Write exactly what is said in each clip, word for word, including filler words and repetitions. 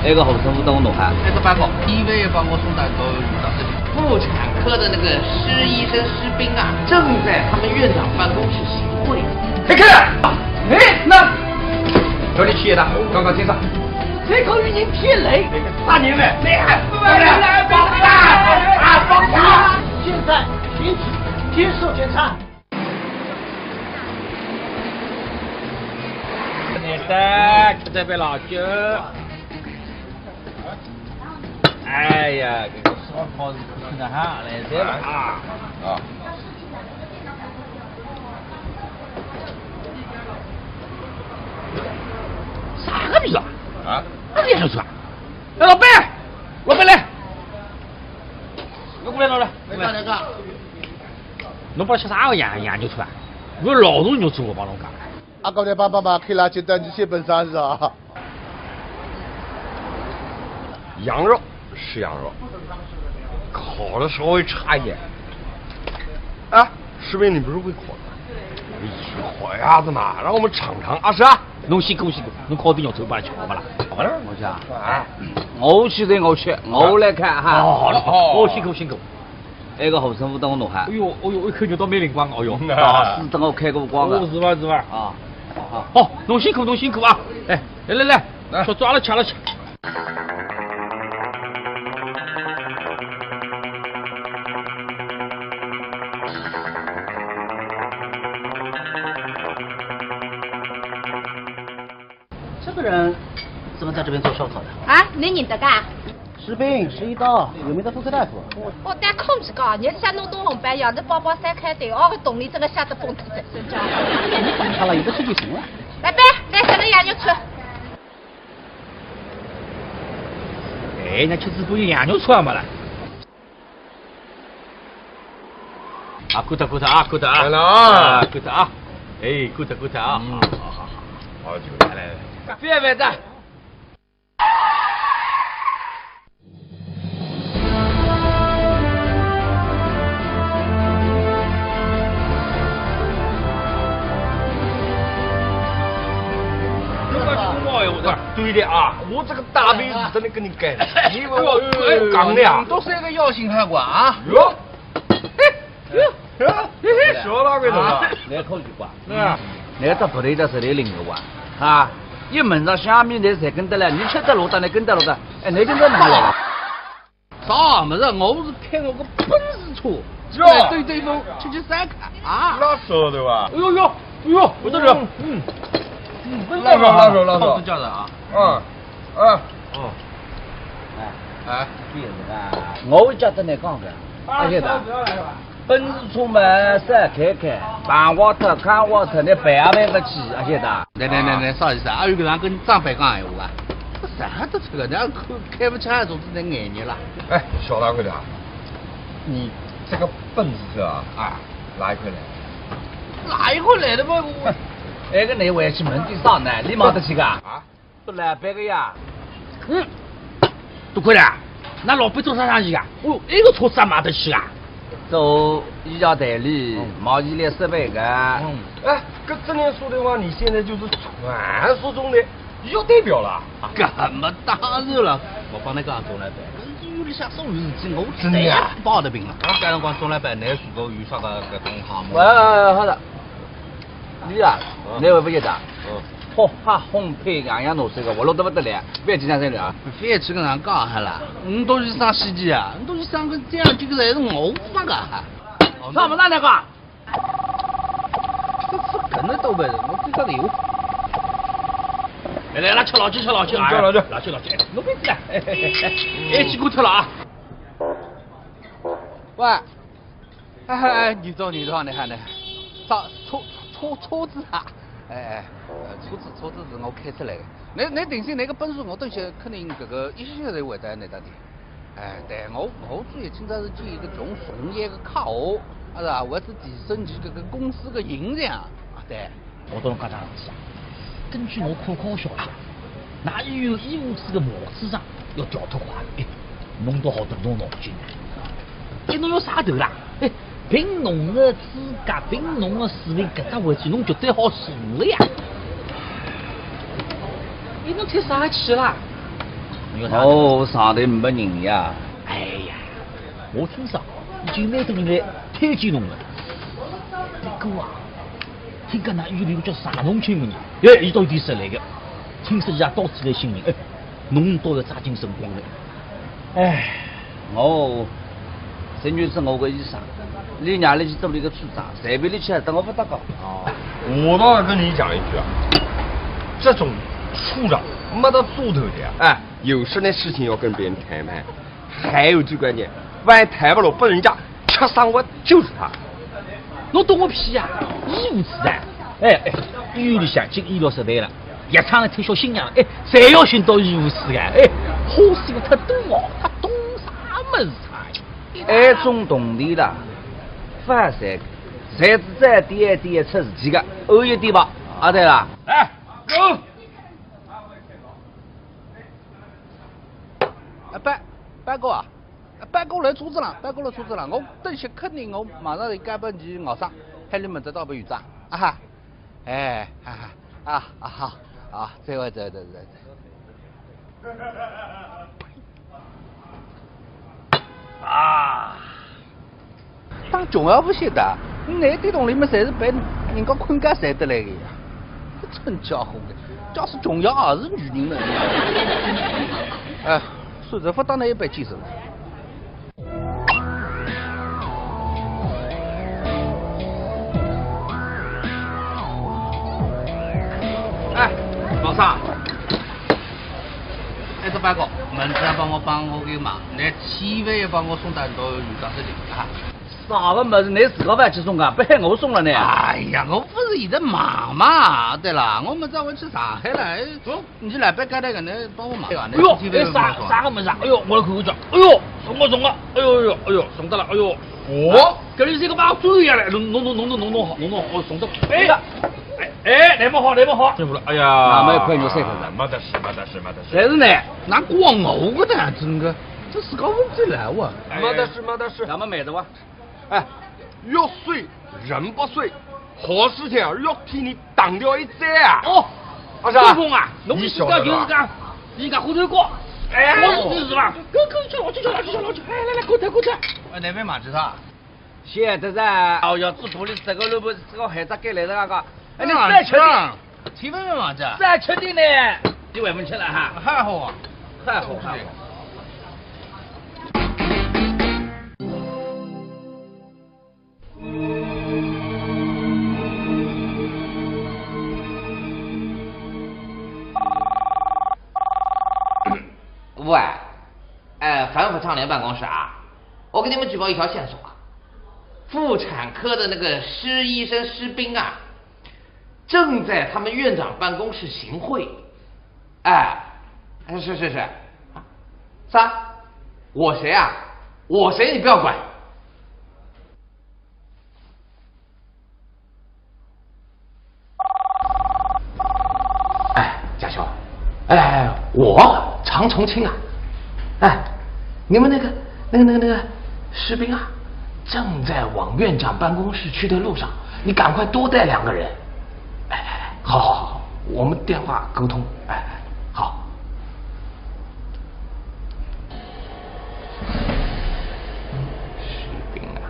埃个护身符搭我拿好。埃个包裹，医院帮我送到搿搭。妇产科的那个施医生、施兵啊，正在他们院长办公室行贿。别看了，哎，那，叫你去的，刚刚听着。这个语音骗雷，大年们，你还不来来帮他，啊，帮他！现在停止接受检查。 来的，吃这杯老酒。哎呀，这个烧烤是吃的哈，来这了啊。啊。啥个逼啊？啊？哪里人出啊？哎，老板，老板来，我过来，老板。哎，大家好。 侬帮吃啥个羊羊肉串啊？我老肉肉串，我帮侬讲。阿哥，侬帮帮忙，开垃圾袋，你写本啥是啊？羊肉是羊肉，烤的稍微差一点。哎，士兵，你不是会烤的？你烤鸭子嘛，让我们尝尝啊，是啊？侬辛苦辛苦，侬烤点肉串帮吃好不啦？好了，我讲，哎，我去的我去，我来看哈。哦，好了，好了，哦，辛苦辛苦。 埃个护身符搭我拿好。哎哟，哎哟，一口肉倒蛮灵光个，哎哟。嗯啊。啊，是搭我开过光个。哦，是伐，是伐？啊，好，好。好，侬辛苦，侬辛苦啊！哎，来来来，来。吃，抓了吃了吃。这个人怎么在这边做烧烤的？啊，侬认得噶？ 士兵，是一刀，有名的妇科大夫。我，我搭空子讲，日脚侬到红班，夜头包包三开头，哦，个动力真个吓得崩脱在身上。你管他了，有的吃就行了。来，来，来，三个羊肉串。哎，那吃直播有羊肉串没了？啊，good，good啊，good啊。来了啊。啊，good啊。哎，good，good啊。嗯。好，好，好，好。好，这个来，来，来。别别的。 对的啊，我这个大鼻子真的跟你干，你以为我讲的呀？你都是一个要信还管啊？哟，哟，哟，小老鬼头啊，来口一挂。 是啊。侬只布头搭实在灵个哇，啊，一门上下面侪侪跟得来，侬吃得落搭，侬跟得落搭，哎，侬跟得哪能了？啥物事？我是开我个奔驰车，哟，来兜兜风，吃吃烧烤啊。那晓得吧？哎呦呦，哎呦，我这人，嗯，嗯，嗯，拉手，拉手，拉手。好，是这样的啊。嗯，嗯。哦。哎，哎，这样子啊，我会叫得来讲的，啊，晓得。 奔驰车嘛，少开开，碰坏脱、揩坏脱，侬赔也赔勿起，阿晓得？来来来来，啥意思啊？阿有搿能跟长辈讲闲话啊？搿啥都出个，侬开开勿起，总是能眼热啦。哎，小大个的啊，你这个奔驰车啊，啊，哪一块来的？哪一块来的嘛？我，哎，搿侬回去问点啥呢？你买得起个？啊？ 做老板个呀。嗯，多亏了，㑚老板做啥生意啊？哦，埃个车子也买得起啊？做医药代理，嗯。毛利率十倍个。嗯。哎，搿正经说的话，你现在就是传说中的医药代表了。搿么当然了，我帮侬讲，钟老板，搿医院里向所有事体，我真的啊？侪包得平了。啊，搿辰光钟老板，侬如果有啥个搿种项目？喂，好的。 你啊，嗯。侬会勿会得？嗯。吃喝烘焙样样弄，搿个活络得勿得了，覅紧张，三六啊。覅去跟人讲好了，侬到底啥时机啊？侬到底啥个这样，这个侪是我发个哈。啥物事啊，那个？这这跟着倒背着，我这个有。来来来，吃老酒，吃老酒啊！吃老酒。老酒，老酒，侬别急啊，哎，哎，哎，哎，去给我吃了啊！喂。 哎，哎，你好，你好，你好，你好。车，车，车，车子啊，哎，哎，呃，车子，车子是我开出来的。侬，侬定心，侬个奔驰，我等歇肯定搿个一歇歇就会得拿到的。哎，对，我，我主要今朝是建一个从从业个客户，啊是吧？我是提升伊搿个公司个形象，啊，对。 我帮侬讲桩事体啊，根据我可靠消息啊，㑚医院医务处个毛处长要调脱快了，哎，侬倒好动动脑筋。哎，侬要啥头啦？哎，凭侬个资格，凭侬个水平，搿只位置侬绝对好坐了呀。哎，侬提啥气啦？哦，上头没人呀。哎呀，我听说已经蛮多人来推荐侬了。不过啊，听讲㑚有个叫常荣请问，哎，伊倒有点实力个，听说伊也到此来寻人，哎，侬倒要抓紧辰光了。哎，哦，陈女士，我个医生，你让伊去做伊个处长，随便伊去，搭我勿搭界。哦，我倒要跟你讲一句啊，这种处长没得做头的呀。哎，有事的事情要跟别人谈谈，还有最关键，万一谈不拢，被人家吃生活就是他。侬懂我屁呀！医务处啊！哎哎，医院里向进医疗设备了，药厂里推销新药了，哎，侪要寻到医务处啊！哎，花心太多哦，他懂啥么事啊？哎，种动地了，发财，侪是这点点出事体个，有一点吧？啊，对了，哎，走。 啊，班，班哥啊，啊，班哥来车子了，班哥来车子了，我等歇肯定我马上就赶奔去外省，喊伊问仔到不有账，啊哈，哎，哈哈，啊，啊，好，啊，再会，再会，再会，再会。啊。 当穷也勿晓得，㑚搿点铜钿么，侪是被人家困觉赚得来个呀。真家伙个，假使穷也是女人了。哎，算了，勿当㑚一般见识了。哎，老三，哎，这班哥，明朝帮我帮我个忙，侬千万要帮我送到有价值的啊。 啥个物事，侬自家勿去送啊？勿喊我送了呢？哎呀，我勿是现在忙嘛，对啦，我明朝我去上海了，哎，嗯，侬去老板交代个，侬帮我忙，对吧？哎呦，哎，啥，啥个物事啊？哎呦，我来看看叫。哎呦，送啊，送啊，哎呦，哎呦，哎呦，送到了，哎呦。哦，搿里是一个把我追下来，侬，侬，侬，侬，侬，侬，侬，侬，侬，哦，送到，哎，哎，哎，来么好，来么好。辛苦了，哎呀，那么一块肉塞口子。没得事，没得事，没得事。侪是呢，哪怪我个呢？真个，这是个问题来哇。没得事，没得事。那么买的哇。 哎，药水人不水，好事情啊，要替你挡掉一灾啊！哦，阿是啊？东风啊，侬是讲就是讲，伊讲后头过，哎，我是是吧？跟跟叫老去，叫老去，叫老去，哎，来来，过来过来。哎，那边马子他，现在在，哦，要做police这个路不，这个还在给来的那个，哎，你再吃点。 千万勿忘记啊。再吃点呢，你还没吃了哈？还好啊。还好，还好。喂，哎，反腐倡廉办公室啊，我给你们举报一条线索啊，妇产科的那个施医生施斌啊， 正在他们院长办公室行贿。哎，哎，是是是，啊，啥？我谁啊？我谁你不要管。哎，家兄，哎，我常重庆啊，哎，你们那个那个那个那个士兵啊，正在往院长办公室去的路上，你赶快多带两个人。 哎，哎，哎，好，好，好，好，我们电话沟通。哎，哎，好。士兵啊，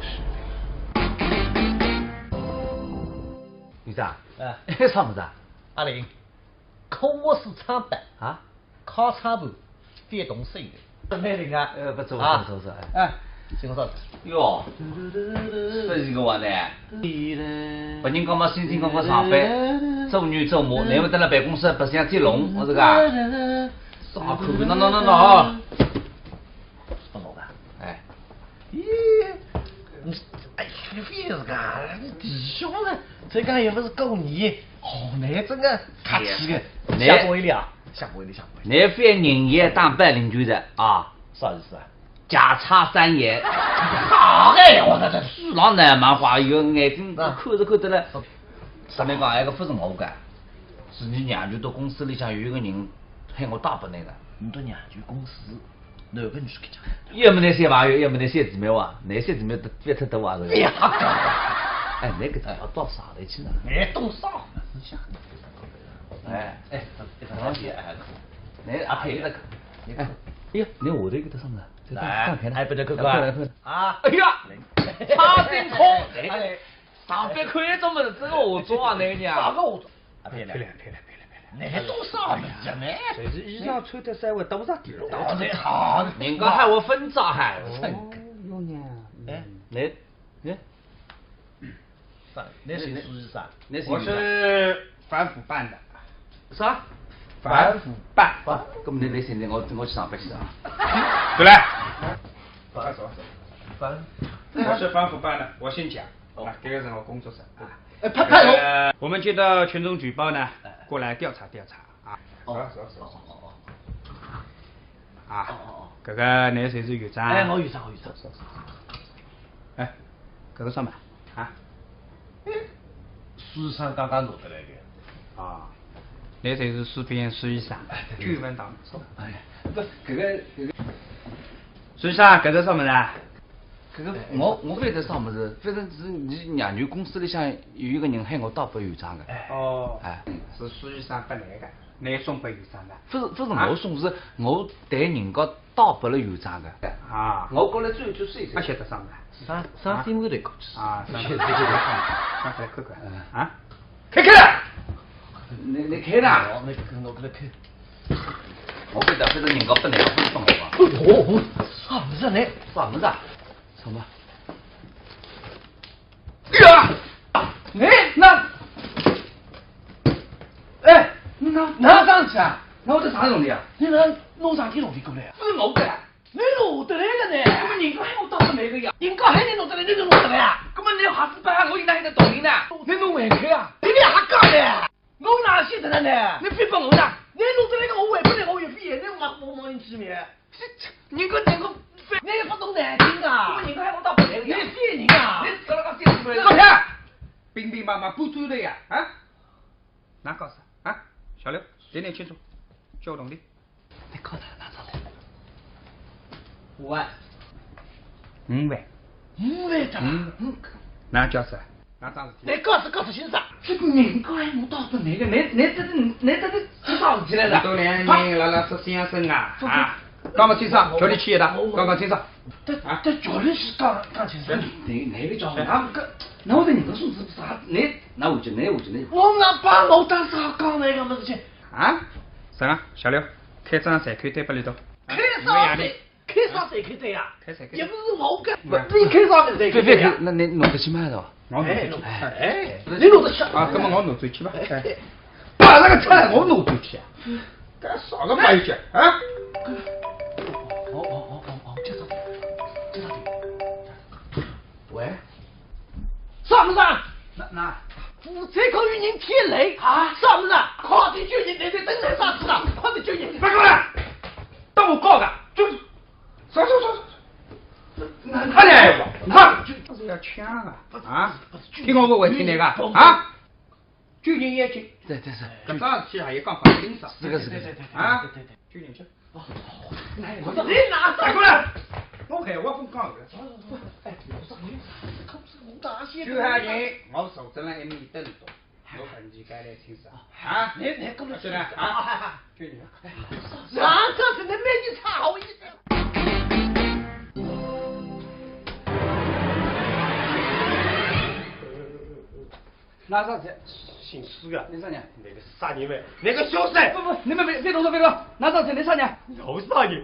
士兵。院长，哎，啥物事啊？阿林，可我是长板啊。 烤肠盘，翻动手的。蛮灵啊。呃，不错，不错，啊，不错，不错，哎。哎，请坐。哟，这是个话呢。别人讲嘛，辛辛苦苦上班，做牛做马，难为得了办公室白相接龙，我这个啊。啥看看，喏，喏，喏，喏，啊。是不我的？哎。咦，你，哎，你非是个，你弟兄呢？这个也不是够你。 哦，那真个客气个，那下不为例啊，下不为例，下不为例。那翻人也当白领就是啊。啥意思啊？价差三言。好哎，我这这书浪难嘛话，有眼睛啊，看着看着了。是。上面讲，哎，搿勿是我讲，是你娘舅到公司里向有一个人喊我带拨侬个。侬到娘舅公司？ 男朋友去讲。要么拿小朋友，要么拿小姊妹哇，拿小姊妹都别太多啊，是吧？哎呀，哎，那个要到啥里去呢？没多少。哎，哎，一张照片，哎，那阿佩那个。哎，哎呀，侬下头搿搭啥物事？这打，来，打开呢？哎，不得看看。打开来看。啊。哎呀，差真空。哎，上班看一种物事，真个化妆啊，那个娘。啥个化妆？啊，漂亮，漂亮，漂亮，漂亮。那个多少物事呢？就是衣裳穿得稍微多着点儿。多着点儿。人家还会分着还。哦，有呢。哎，那，哎。 啥？侬寻苏先生？侬寻苏先生？我是反腐办的。啥？反腐办。啊，搿么侬，侬寻寻我，我去上班去啊。过来。反，反，我是反腐办的，我姓蒋。哦。啊，搿个是我工作室啊。哎，拍，拍手。呃，我们接到群众举报呢，哎。过来调查调查啊。哦。是啊，是啊，是啊。哦，哦，哦。啊，哦，哦，哦。搿个侬就是院长啊？哎，我院长，我院长。哎，搿个啥嘛？啊？ 苏先生刚刚拿得来的。啊，侬就是苏炳苏先生，久闻大名。哎，搿，搿个，搿个，苏先生，搿是啥物事啊？搿个，我，我勿晓得啥物事，反正是伲娘舅公司里向有一个人喊我带拨院长个。哦，哎。是苏先生拨侬个，侬送拨院长个？勿是，勿是我送，是我代人家 带拨了院长个。啊。我过来转转转转。勿晓得啥物事。啥，啥新闻来搞起？啊，啥新闻？上来看看。啊？开开了！侬，侬开了？哦，侬，侬，侬开。我勿晓得，反正人家本来勿是帮我啊。哦，啥物事呢？啥物事啊？什么？ 哎呀！哎，那，哎，那，那上去啊？那我这啥东西啊？侬哪弄啥个东西过来啊？勿是我个，侬弄得来个呢？搿么人家喊我带得来个呀。人家喊侬弄得来，侬就弄得来啊？搿么侬还是帮我应该有道理呢？侬弄回去啊？侬哪还讲呢？我哪晓得呢？侬非帮我呢？侬弄得来个，我回拨侬，我有必要，侬我我我你去没？ 人家人家，侬也勿懂难听啊！人家还勿到勿来个呀！侬骗人啊！侬自家讲骗人啊！放开！乒乒乓乓不转的呀，啊？哪搞事啊？小刘，点点清楚，交铜钿。侬搞啥哪啥来？五万。五万。五万的啦。嗯。嗯。哪叫啥？ 哪桩事体？侬告诉告诉先生，这个人家还没到的那个，侬侬这是侬这是出啥事体来了？侬两个人辣辣说相声啊？啊？讲勿清爽，叫侬去一趟，讲讲清爽。这啊？这叫侬去讲讲清爽。那那个叫啥？那个那我的人家说是啥？那那我就那我就那。我那把我当啥讲那个么事情？啊？啥啊？小刘，开张财口单拨伊读。开啥财？ 开啥财口单呀？开啥？也勿是我个，嗯。侬开啥个财口单呀？别别别，那侬弄得去嘛是吧？我弄得去。哎，哎，侬弄得去。啊，搿么我弄得去吧。哎，哎。把那个出来，我弄得去啊。干啥个嘛一些啊？哦哦哦哦哦，接着，接着。喂，啥物事啊？那那，负责考有人天雷啊？啥物事啊？快点救人，人在等待啥事啊？快点救人！别过来，等我搞个，就是 走走走走走，哪里来呀？哪？就是要抢啊！啊？听我勿会听那个啊？救人要紧。对对对。搿桩事体还要讲讲清爽。是个是个是个。啊？对对对对对对对。救人去。哦，来，我说你哪？再过来！我还我跟讲个。走走走，哎，我说你，可不是我大姐。救人，我手真来一米等多。 我本地该来清爽啊！你你跟我是的啊！就你，啥这是能没你差好意思？哪啥子？姓苏个，你啥人？那个杀人犯，那个凶手。不不，你们别别动手别动手，哪啥子？你啥人？我杀人。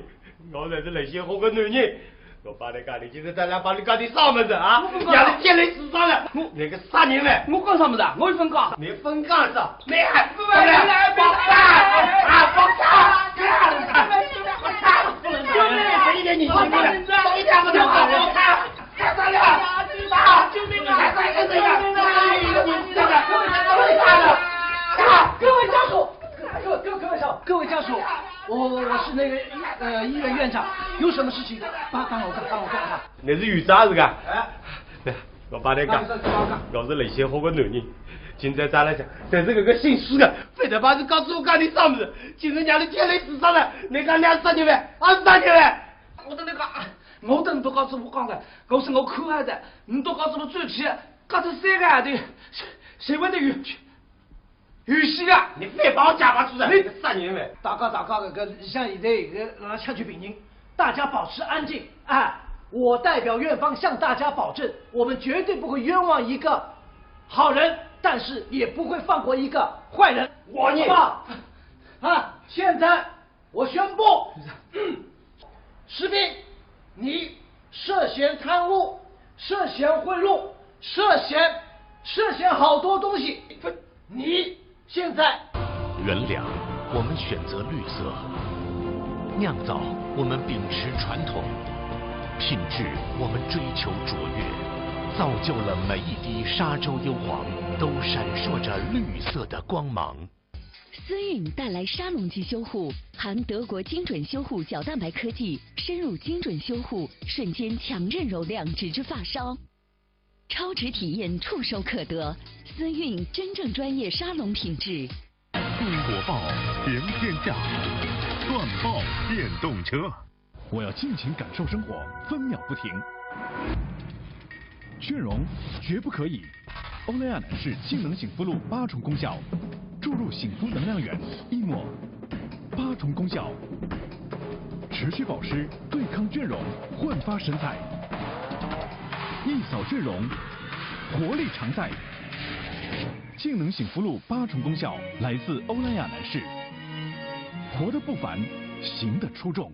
我才是冷血火个男人，我帮侬讲，侬今朝再来帮侬讲点啥物事啊？我勿讲。让侬天雷死伤了，我那个杀人犯。我讲啥物事啊？我有勿讲？侬勿讲啥？侬还勿来？来来来，放开！啊，放开！放开！不能打人，一点人情没有，一点不能打人。放开！太伤了！救命啊！太伤了！救命啊！救命啊！救命啊！救命啊！各位家属，各各各位家属，各位家属，我我是那个呃医院院长，有什么事情帮帮我看，帮我看看。侬是院长是个？哎，我帮侬讲，我是冷血火个男人，今朝早浪向，但是搿个姓苏个，非得帮侬讲出我讲点啥物事，今朝让侬天雷死伤了，侬讲侬是啥人犯？啊是啥人犯？我跟侬讲，我跟侬讲，我讲个，我是我看好的，侬都讲出我转去，讲出三个号头，谁谁会得有？有戏啊！你别帮我讲吧，主任，你个杀人犯！大家大家搿个像现在搿个辣辣抢救病人，大家保持安静。哎，我代表院方向大家保证，我们绝对不会冤枉一个好人，但是也不会放过一个坏人。我你好不好？啊，现在我宣布，石斌，你涉嫌贪污，涉嫌贿赂，涉嫌，涉嫌好多东西。你现在原粮，我们选择绿色；酿造，我们秉持传统；品质，我们追求卓越，造就了每一滴沙洲优黄都闪烁着绿色的光芒。思韵带来砂隆肌修护，含德国精准修护角蛋白科技，深入精准修护，瞬间强韧柔亮，直至发梢。超值体验触手可得，思韵真正专业砂隆品质。火爆行天下，赚爆电动车。我要尽情感受生活，分秒不停。倦容绝不可以。欧莱雅男士静能醒肤露八重功效，注入醒肤能量源，一抹八重功效，持续保湿，对抗倦容，焕发神采，一扫倦容，活力常在。静能醒肤露八重功效来自欧莱雅男士，活得不凡，行得出众。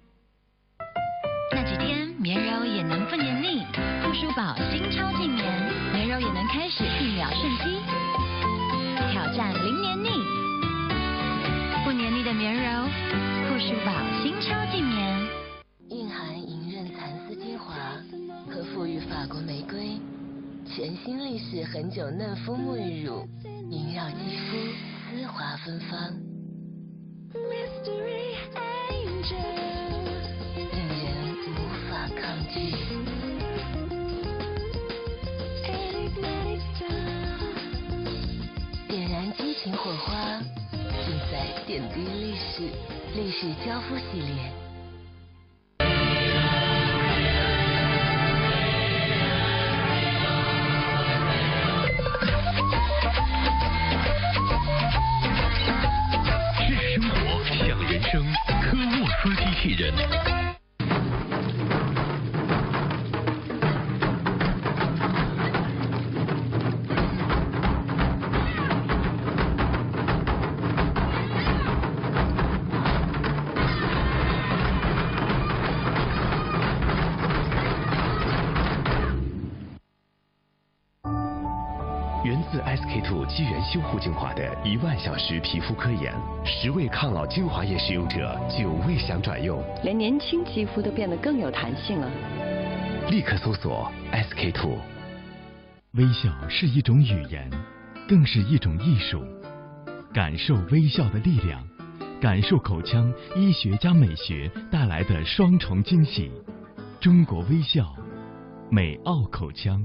那几天绵柔也能不黏腻，护舒宝新超净棉，绵柔也能开始一秒瞬肌，挑战零黏腻。不黏腻的绵柔，护舒宝新超净棉。蕴含银润蚕丝精华和馥郁法国玫瑰，全新丽氏恒久嫩肤沐浴乳，萦绕肌肤，丝滑芬芳。Mystery Angel，令人无法抗拒。点燃激情火花，尽在点滴丽氏，丽氏娇肤系列。人生科沃斯机器人。源自 S K two 肌原修护精华的一万小时皮肤科研，十位抗老精华液使用者久未想转用，连年轻肌肤都变得更有弹性了。立刻搜索 S K two。微笑是一种语言，更是一种艺术。感受微笑的力量，感受口腔医学加美学带来的双重惊喜。中国微笑，美奥口腔。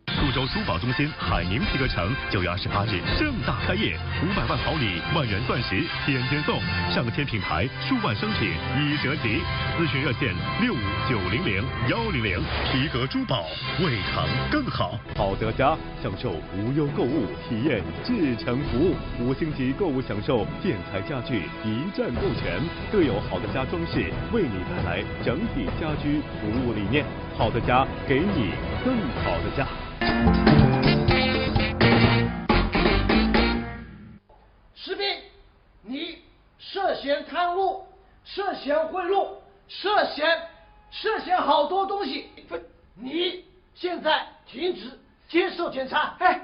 苏州珠宝中心海宁皮革城九月二十八日盛大开业，五百万好礼，万元钻石天天送，上千品牌，数万商品一折即。咨询热线六五九零零幺零零。皮革珠宝，为糖更好。好的家，享受无忧购物，体验至诚服务。五星级购物享受，建材家具一站购全，更有好的家装饰为你带来整体家居服务理念。好的家，给你更好的家。石斌，你涉嫌贪污，涉嫌贿赂，涉嫌，涉嫌好多东西。你现在停职接受检查。哎，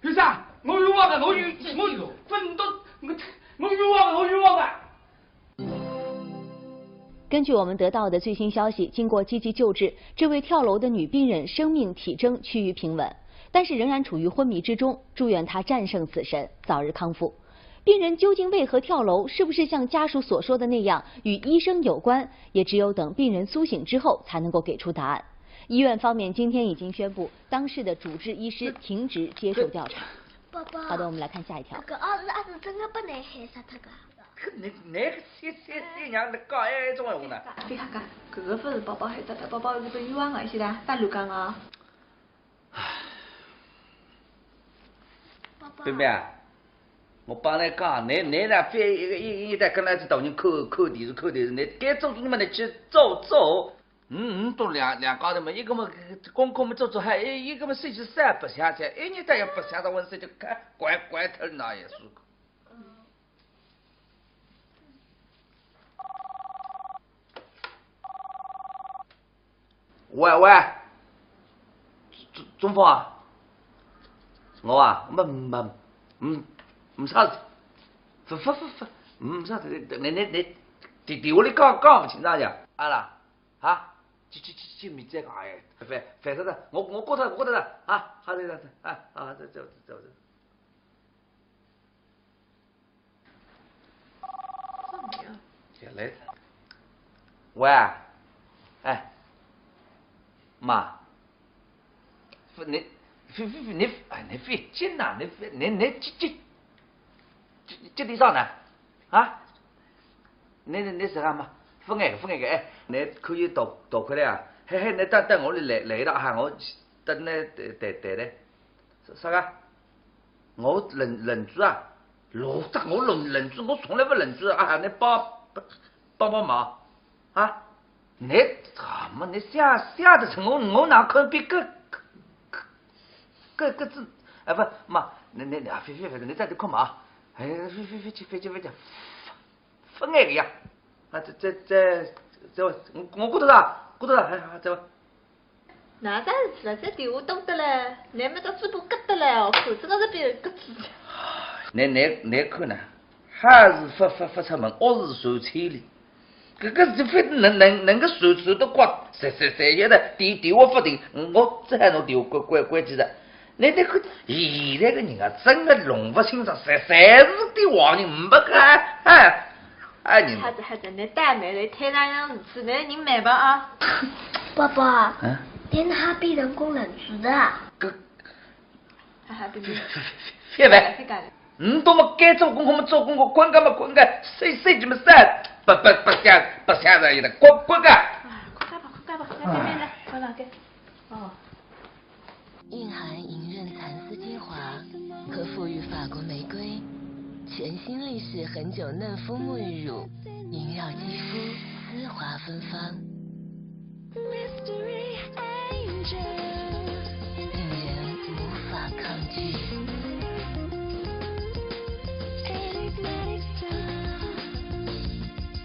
先生，我冤枉的，我冤，我分都，我我冤枉的，我冤枉的。根据我们得到的最新消息，经过积极救治，这位跳楼的女病人生命体征趋于平稳，但是仍然处于昏迷之中，祝愿她战胜死神，早日康复。病人究竟为何跳楼？是不是像家属所说的那样与医生有关？也只有等病人苏醒之后才能够给出答案。医院方面今天已经宣布，当事的主治医师停职接受调查。宝宝，好的，我们来看下一条。搿个儿子阿是真的拨侬害死脱个？搿侬侬个小小小娘辣讲埃种闲话呢？覅瞎讲，搿个勿是宝宝害死脱，宝宝是被冤枉个，晓得伐？勿乱讲啊。宝宝，对不对啊？我帮侬讲，侬侬呢，覅一个一一一代跟牢仔大人看看电视看电视，侬该做做么侬去做做。嗯嗯，都两两家头嘛，一个嘛功课嘛做做好，一一个嘛手机啥也勿想想，一日到夜勿想着，我说就看，关关脱了那也是。 喂喂，中中峰啊，我啊，没没没没啥事，勿勿勿勿，没啥事，你你你，电电话里讲讲勿清爽呀，阿拉，啊，去去去去，明朝讲哎，烦烦死了，我我挂脱了，我挂脱了，啊，好的好的，啊啊，走走走走。 也来了。喂，哎，妈，你你你哎，你覅紧呐，你覅你你这这这这地上呢？啊？你你你是干嘛？分开个分开个，哎，你可以多多亏了啊，嘿嘿，你等等我来来一趟哈，我等你等等等。 啥啥个？我认认主啊？老大，我认认主，我从来勿认主啊！啊，你帮帮帮忙啊！你怎么你吓吓得成我我哪肯比个个个个这？哎，勿，妈，你你你啊，覅覅覅，你在这看嘛啊！哎，覅覅覅去覅去覅去，勿碍个呀！啊，这这这这，我我过得了，过得了，哎，哎，走吧。 哪能事体了？这电话多得嘞，连么只嘴巴搿得嘞哦，看这个是别人搿子。侬侬侬看呢，还是勿勿勿出门，恶事传千里。搿个是非能能能够传传得光，谁谁谁晓得电电话勿停，我只好拿电话关关关机了。侬侬看，现在个人啊，真个弄勿清爽，谁谁是电话人，没个哎。 哎，你好的好的，侬倒霉了，天大样子，侬人慢吧啊。爸爸，嗯？侬哪哈变成功认主的啊？搿，哈哈，对对，覅烦，覅干了。侬懂么？该做功课么做功课，困觉么困觉，睡睡觉么睡，不不不想不想着一点，滚滚个。哎，快干吧，快干吧，来，来来来，快了，给。哦。 蕴含银润蚕丝精华和馥郁法国玫瑰，全新丽世恒久嫩肤沐浴乳，萦绕肌肤，丝滑芬芳。令人无法抗拒。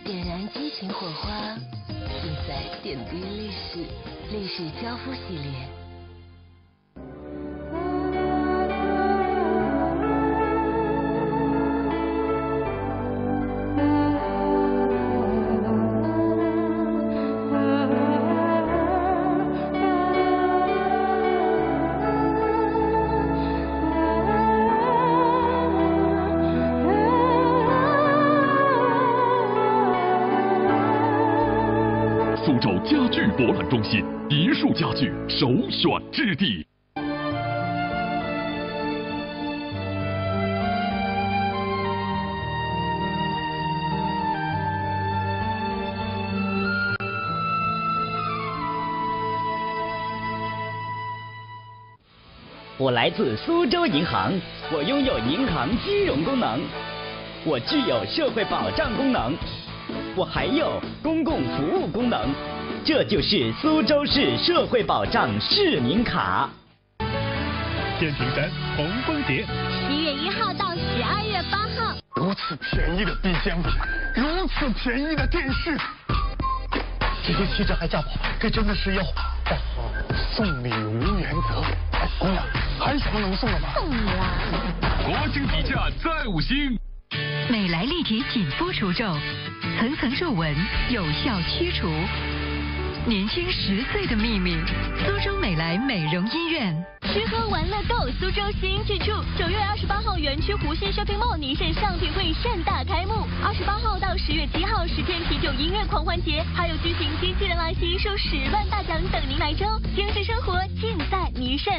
点燃激情火花，尽在点滴丽世，丽世娇肤系列。 苏州家具博览中心，别墅家具首选之地。 我来自苏州银行，我拥有银行金融功能，我具有社会保障功能，我还有公共服务功能，这就是苏州市社会保障市民卡。天平山红枫节，一月一号到十二月八号。如此便宜的冰箱，如此便宜的电视，这些汽车还价不好，这真的是要大号送礼无原则。哎，姑娘，还有什么能送的吗？送你啦。国庆底价再五星。美莱丽缇紧肤除皱，层层皱纹有效驱除。年轻十岁的秘密，苏州美莱美容医院。吃喝玩乐购，苏州新去处。九月二十八号，园区湖西 shopping mall 尼盛上品会盛大开幕。二十八号到十月七号，实践啤酒音乐狂欢节，还有巨型机器人 I C 数十万大奖等您来争。精致生活尽在尼盛。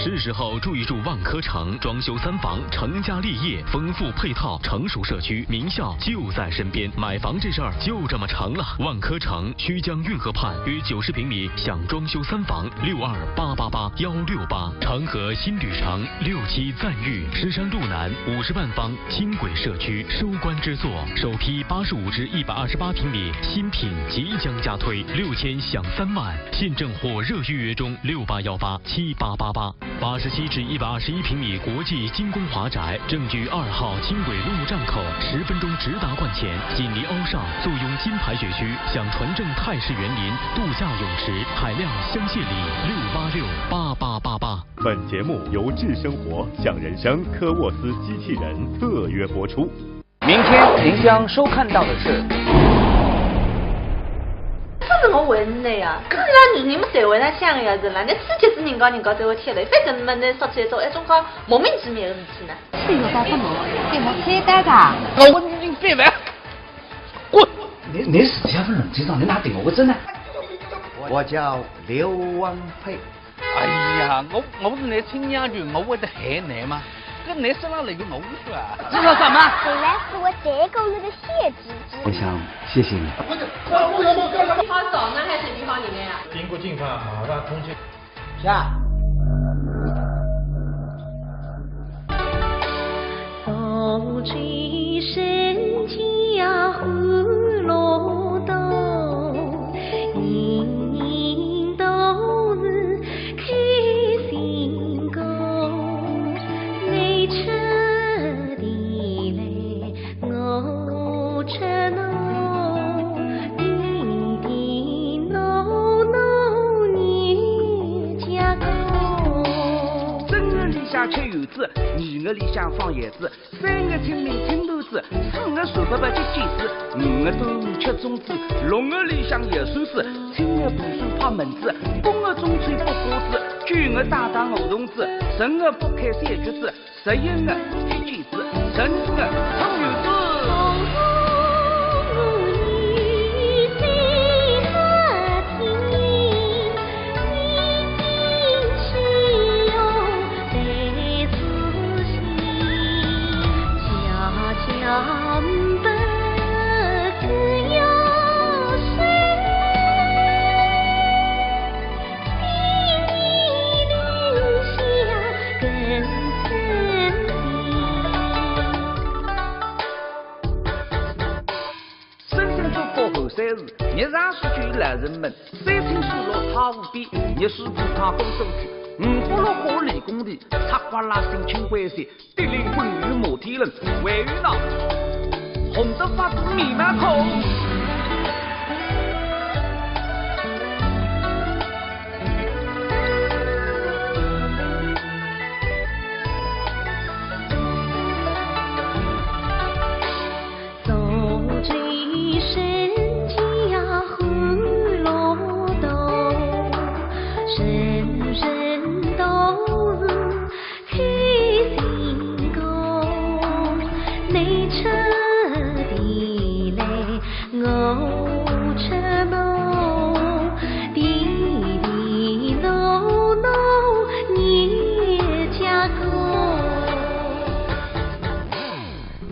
是时候住一住万科城，装修三房，成家立业，丰富配套，成熟社区，名校就在身边，买房这事儿就这么成了。万科城曲江运河畔，约九十平米享装修三房，六二八八八幺六八，长河新旅城六期赞域，狮山路南五十万方轻轨社区收官之作，首批八十五至一百二十八平米新品即将加推，六千享三万，现正火热预约中，六八幺八七八八八。八十七至一百二十一平米国际精工华宅，正距二号轻轨陆路站口，十分钟直达观前，紧邻欧尚，坐拥金牌学区，享船政泰式园林、度假泳池、海量香榭里，六八六八八八八。本节目由智生活、享人生、科沃斯机器人特约播出。 明天您将收看到的是，搿是我为难呀，搿伊拉女人么侪会得想个呀，是啦，侬刺激死人家，人家才会吃力，反正么侬说出来做一种介莫名其妙个事体呢。这有啥不能？给我开单的。我已经变完，滚！你你是解放军长，你哪顶我个真呢？我叫刘文佩。哎呀，我我是你亲娘舅，我会得害你吗？搿你身上来个我说啊？这叫什么？本来是我这个月的谢姐姐。我想谢谢你。你好找呢还是你好人哎啊？经过警方马上通缉。下。苏州人家欢乐多，人人都是开心果。你吃的来，我吃侬，甜甜糯糯热结果。正月里向吃圆子，二月里向放咸子，三月清明青团子，四月十八节鸡枳子，五月端午吃粽子，六月里向摇扇子，七月大蒜拍蚊子，八月中秋剥瓜子，九月打打梧桐子，十月剥开山橘子，十一月吃橘子，十二月吃圆子。生生做个后山寺，日常四季老人们，山清水绿太湖边，热水煮汤高山区，五花六花理工地，赤瓜拉新青关西，地灵滚雨摩天轮，还有那红得发紫面蛮孔。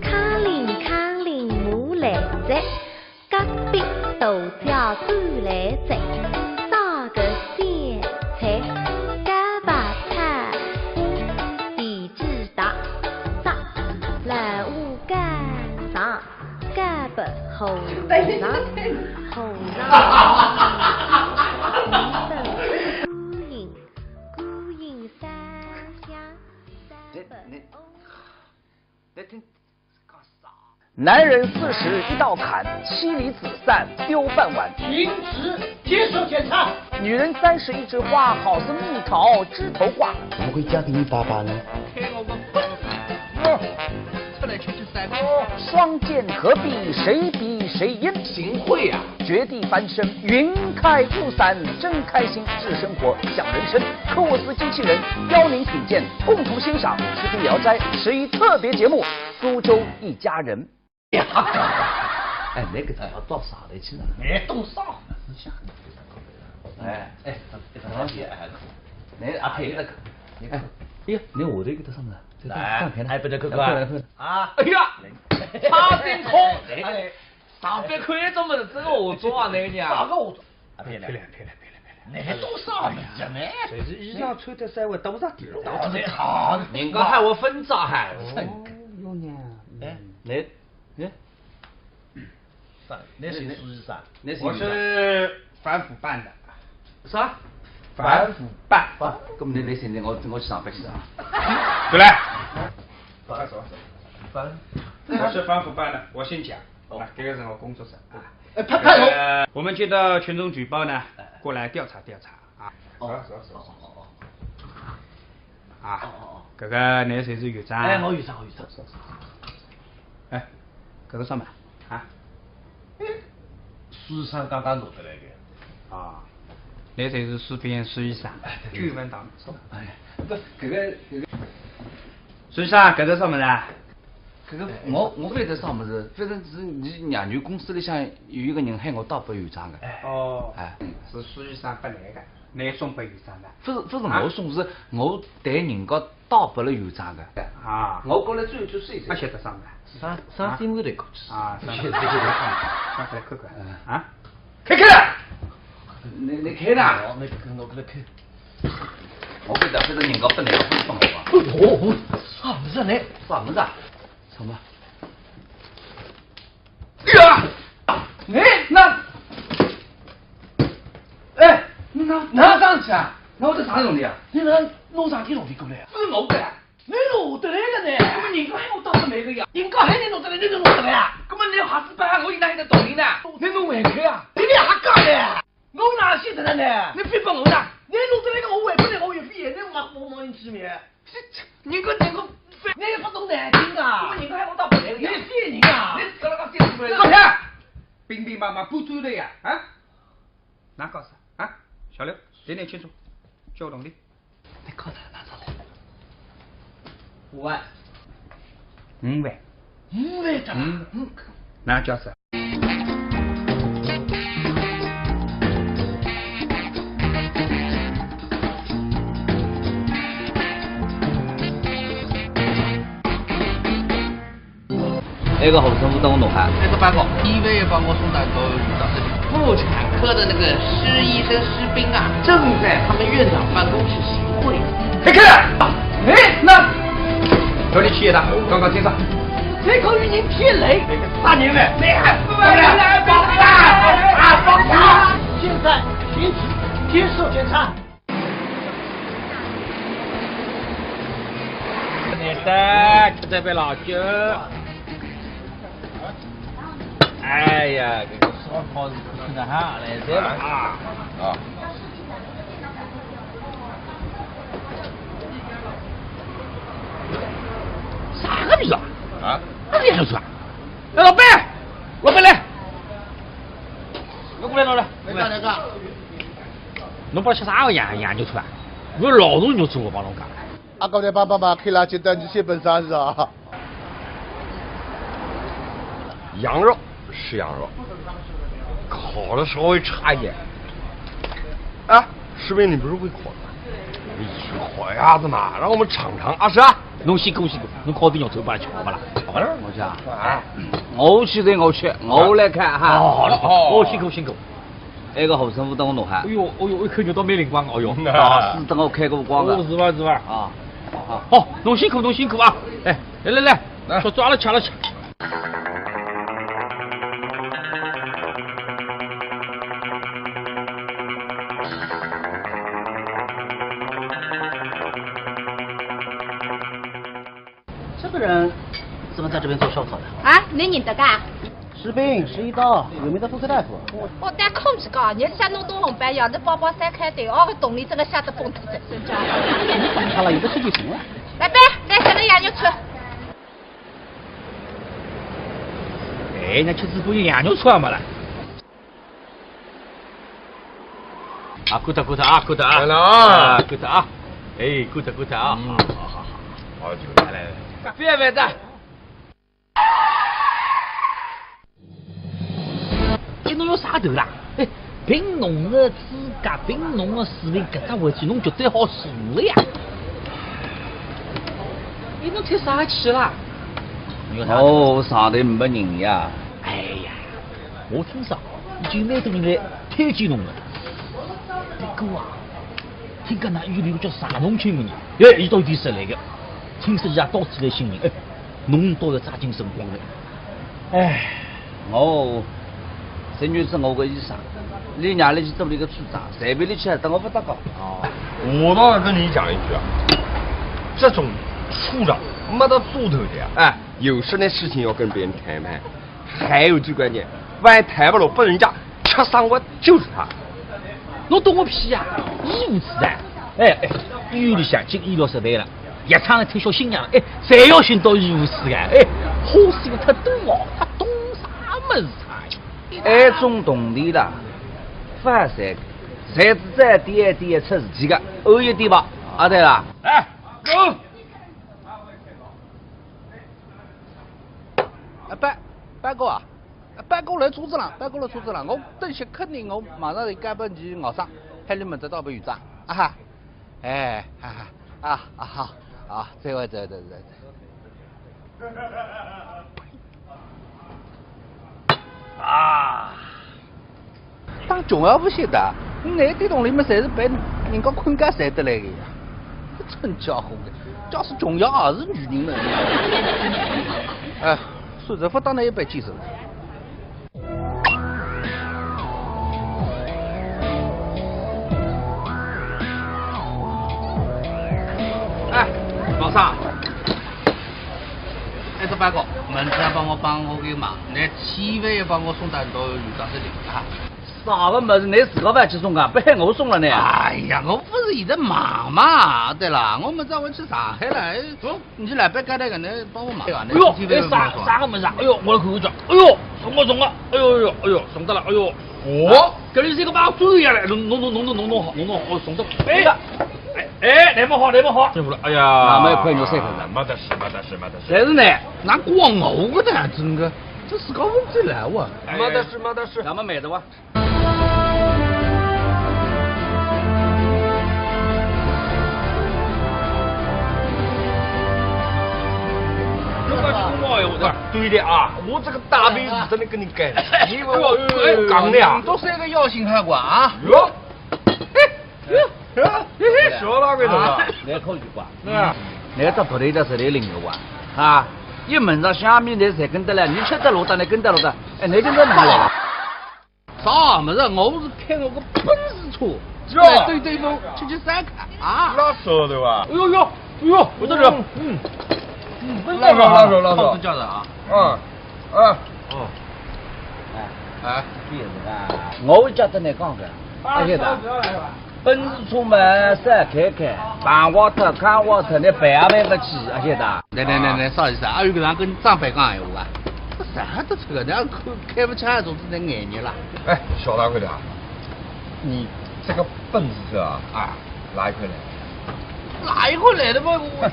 卡林卡林马来哉，隔壁大脚手来哉，啥个小菜？茭白菜，地鸡大，炸，老虎干上，茭白和尚，和尚，观音，观音三香，三本哦。 男人四十一道坎，妻离子散丢半碗。停止接受检查。女人三十一枝花，好似蜜桃枝头挂。怎么会嫁给你爸爸呢？开我个本事，出来吃吃三个。双剑合璧，谁比谁阴？行贿啊！绝地翻身，云开雾散，真开心。智生活，享人生。科沃斯机器人邀您品鉴，共同欣赏《时评聊斋》十一特别节目《苏州一家人》。哎，那个地方到啥来去了？哎，到啥？哎哎，这个东西哎，那阿佩那个。哎，哎呀，侬下头搿搭啥物事？这当当片呢？还不得看看？来看来看。啊！哎呀，差点空！哎，上班看搿种物事真个化妆啊，那个呀。啥个化妆？啊，漂亮漂亮漂亮漂亮漂亮！那多少人呢？就是衣裳穿得稍微多着点。多着点好。人家还会分着还。哦，有呢。哎，来，哎。 啥？侬是苏医生？侬是我是反腐办的。啥？反腐办。搿么侬来现在我我去上班去啊。过来。反反我是反腐办的，我姓蒋。哦，搿个是我工作室啊。哎，拍拍手。呃，我们接到群众举报呢，过来调查调查啊。哦，走走走走。哦哦哦。 啊，哦哦哦。搿个侬侪是院长啊？哎，我院长，我院长。哎，搿个啥嘛？啊？苏医生刚刚弄得来个。啊，侬侪是苏边苏医生，哎，对对对。久闻大名。哎，搿搿个搿个。苏医生，搿个啥物事啊？搿个我我勿晓得啥物事，反正是伲娘舅公司里向有一个人喊我带拨院长个。哎。哦。哎。是苏医生拨侬个。 侬送拨院长个？勿是勿是我送，是我代人家带拨了院长个。啊。我过来转一转试一试。勿晓得啥物事。啥啥新闻头过去？啊，啥新闻头？上来看看。嗯。啊？开开了！侬侬开啦？哦，侬侬搿个开。我勿晓得，反正人家拨侬个，勿是拨我啊。哦，啥物事呢？啥物事啊？什么？ 哎呀，哎，那，哎，那那啥事体啊？那我这啥弄的呀？侬哪弄啥体弄的过来啊？勿是我的。侬弄得来个呢？搿么人家喊我带拨侬个呀。人家喊侬弄得来，侬就弄得来啊？搿么侬还是拨我，伊哪有道理呢？侬弄回去啊？侬还讲呢？我哪晓得呢？侬非帮我呢？侬弄得来个，我还勿来，我也勿也，侬我我毛人去没？ 人家人家，侬也勿懂南京啊？搿么人家喊我带拨侬个呀？侬骗人啊？侬自家讲清楚来。照片，乒乒乓乓不追的呀，啊？哪搞啥？啊？小刘，点点清楚，交铜钿。侬搞啥？拿上来。五万。五万。五万的。嗯。嗯。哪叫啥？ 埃个护身符搭我弄好。埃个报告，医院也帮我送到搿个院长这里。妇产科的那个施医生施斌啊，正在他们院长办公室行贿。开开！哎，那，小李去一趟，刚刚听着。这口语音骗雷，啥人嘞？你还不来来帮他？啊，帮他！现在停止接受检查。 来的，吃这杯老酒。哎呀，搿个烧烤是可以的哈，来，来吧。啊。啊。啥个味道？啊？啥个味道是吧？哎，老板，老板来，侬过来，侬来。来干，来干。 侬勿吃啥个羊羊肉串啊？我老大肉串，我帮侬讲。阿哥，侬帮帮忙，开垃圾袋，你写本上是啊？羊肉是羊肉，烤的稍微差一点。啊，士兵，你不是会烤吗？你去烤鸭子嘛，让我们尝尝啊，是啊？侬辛苦辛苦，侬烤点肉串，我帮侬吃，好不啦？好了，我讲，哎，我去，我去，我来看哈。哦，好了，我辛苦辛苦。 埃个护身符搭我弄好。哎哟，哎哟，一口肉倒蛮灵光个，哎哟。啊，是搭我开过光个。哦，是伐，是伐？啊，啊。好，侬辛苦，侬辛苦啊！哎，来来来，来。吃，抓了吃了吃。这个人怎么在这边做烧烤的？啊，侬认得个？ 士兵，十一刀，有名的妇科大夫。我带空子讲，日脚侬东红白，夜里包包三开头，哦，个动力真的吓得崩脱，真叫。好了，有的吃就行了。来呗，来，吃个羊肉串。哎，人家吃直播有羊肉串没了。啊，good good啊，good啊，来了啊。啊，good啊，哎，good good啊，嗯，好好好，好久了，来来来，别别的。 哎，侬有啥头啦？哎，凭侬个资格，凭侬个水平，搿只回去侬绝对好做了呀。侬吃啥去啦？哦，上头没人呀。哎呀，我听说已经蛮多人来推荐侬了。不过啊，听讲㑚医院里个叫啥风清个人，哎，伊倒有点实力个，听说伊也到此来寻人，哎，侬倒要抓紧辰光了。哎。 哦，陈女士，我个医生，你让伊去做伊个处长，随便伊去，搭我勿搭界。哦，我倒要跟你讲一句啊，这种处长没得做头的啊。哎，有事的事情要跟别人谈判，还有最关键，万一谈不拢，被人家吃生活就是他。侬懂个屁呀！医务处长，哎哎，医院里向进医疗设备了。 药厂个退休新娘，哎，侪要寻到医务室个，哎，花心太多哦，伊懂啥物事啊？哎，种东西啦，勿好三个，侪是这点点出事体个，有一点吧，啊对啦。哎，走。哎，班，班哥啊，班哥来车子了，班哥来车子了，我等歇肯定我马上就赶奔去外省，喊伊问得到朋友子啊，啊哈。 哎，哈哈，啊啊好，啊，再会再会再会再会。啊，当琼瑶勿晓得，㑚点东西么侪是被人家困觉赚得来个呀，真家伙个，假使琼瑶也是女人了。哎，算了，勿当㑚一般见识了。 哎，老三，哎，这班哥，明朝帮我帮我个忙，你千万要帮我送点到有价值的啊。啥个物事，你自家勿去送啊？不喊我送了呢？哎呀，我不是现在忙嘛，对了，我明朝要去上海了，哎，走。 你去老板交代个，侬帮我忙。哎呦，哎，啥，啥个物事啊？哎呦，我来看看叫。哎呦，送啊送啊！哎呦哎呦哎呦，送得了！哎呦，哦，搿里是一个把猪一样嘞，弄弄弄弄弄弄好，弄弄好，哦，送得了。哎，哎哎，来么好，来么好，辛苦了。哎呀，那么一块肉塞口子。没得事，没得事，没得事。但是呢，哪光我个呢？真个，这是搞问题来哇。没得事，没得事。那么买的哇。 对的啊，我这个大鼻子真的跟你干，你以为我讲的啊？都是一个要信还管啊？哟，小大个头啊，来口一把，是吧？那个不对的是来领个哇，啊，一门上下面的才跟得来，你吃得落的，你跟得落的，哎，你跟得哪来了？ 啥物事？我是开我个奔驰车，哟，来兜兜风，吃吃烧烤啊。那晓得吧？哎呦呦，哎呦，我这人，嗯，嗯，那个那个那个，好自家的啊。嗯，啊，哦，哎哎，这也是啊，我叫得来讲个，啊，晓得。 奔驰车嘛，少开开，碰坏脱、揩坏脱，你赔也赔勿起，阿晓得？来来来来，啥意思啊？阿有搿能跟长辈讲闲话啊？搿啥得出个？人家开开勿起来，总是在眼热啦。哎，小大个的啊，你这个奔驰车啊，啊，哪一块来的？哪一块来的嘛？我，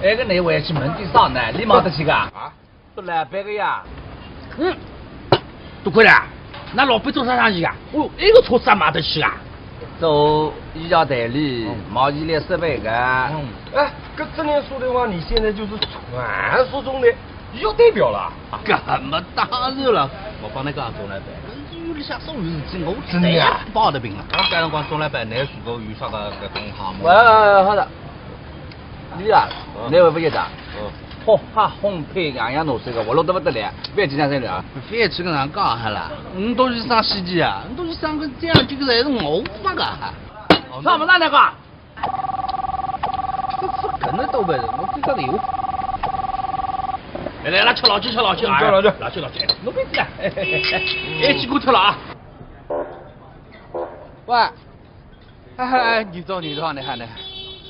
哎，搿你回去问点啥呢？你买得起个？啊？ 做老板个呀。嗯，多亏了，㑚老板做啥生意啊？哦，埃个车子也买得起啊？做医药代理，嗯，毛一列设备个。嗯。哎，搿这样说的话，你现在就是传说中的医药代表了。搿么当然了，我帮侬讲，钟老板，搿医院里向所有事体，我真的啊？侪包得平了。啊，搿辰光钟老板，㑚如果有啥个搿种项目？喂，好的。 你啊，嗯，侬会勿晓得啊？嗯。托哈烘焙样样弄出个，我弄得勿得了，覅去讲真的啊。覅去跟人讲哈啦，侬都是上世纪啊，侬都是上个这样，这个侪是我发个哈。上勿上来个？这是跟着都没人，我最早的有。来来来，吃老酒，吃老酒，哎，吃老酒，老酒，老酒，侬别进来，哎，哎，哎，去给我吃了啊。喂。 哎哎哎，你好你好，你好你好，